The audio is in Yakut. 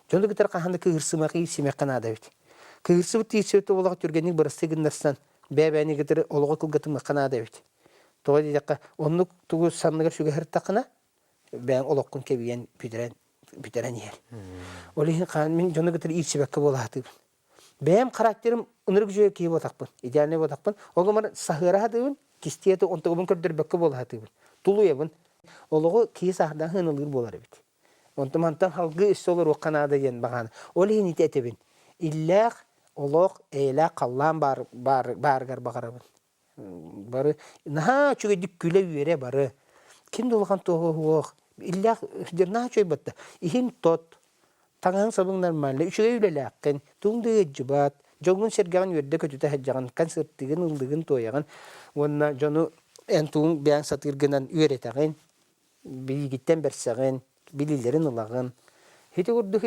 Дьону кытары хаһан да кыыһырсымах, иирсимэххэ наада эбит. Кыыһырсыбыт иирсибит олоҕо түргэнник бырастыы гыннарсан, бэйэ-бэйэни кытары олоҕу кылгатымыахха наада эбит. Тоҕо диэтэххэ, оннук тугу санныгар сүгэһэртэххинэ, бэйэҥ олоххун кэбийэн бүтэрэн бүтэрэн иһэр. Ол иһин хаан мин дьону кытары иирсибэккэ буола сатыыбын. Бэйэм характерым ынырык үчүгэй киһи буолтахпын, идеальный буолтахпын. Ол гынан саһыара сатыыбын, кистиэ онтугубун көрдөрбөккө буола сатыыбын. Тулуйабын. Олоҕу киһи сааһырдаан сыаналыыр буолар эбит. Онтон мантан салгыы өссө олоруохха наада диэн баҕаана. Ол иһин ити этэбин. Иллээх олох, эйэлээх халлаан баар, баар, баарыгар баҕарабын. Бары наһаа үчүгэйдик күлэ-үөрэ бары. Ким да улахан туоһу суох. Иллээх наһаа үчүгэй батта. Иһин тот, таҥаһыҥ-сабыҥ нормально, үчүгэй үлэлээххин, тугуҥ да ыалдьыбат, дьоҥҥун-сэргэҕин үөрдэ-көтүтэ сылдьаҕын, концертыгын, ыллыгын, туойаҕын уонна дьону эн тугуҥ бэйэҥ сатыыргынан үөрэтэҕин, билиигиттэн бэрсэҕин, билиилэрин ылаҕын. Ити курдук.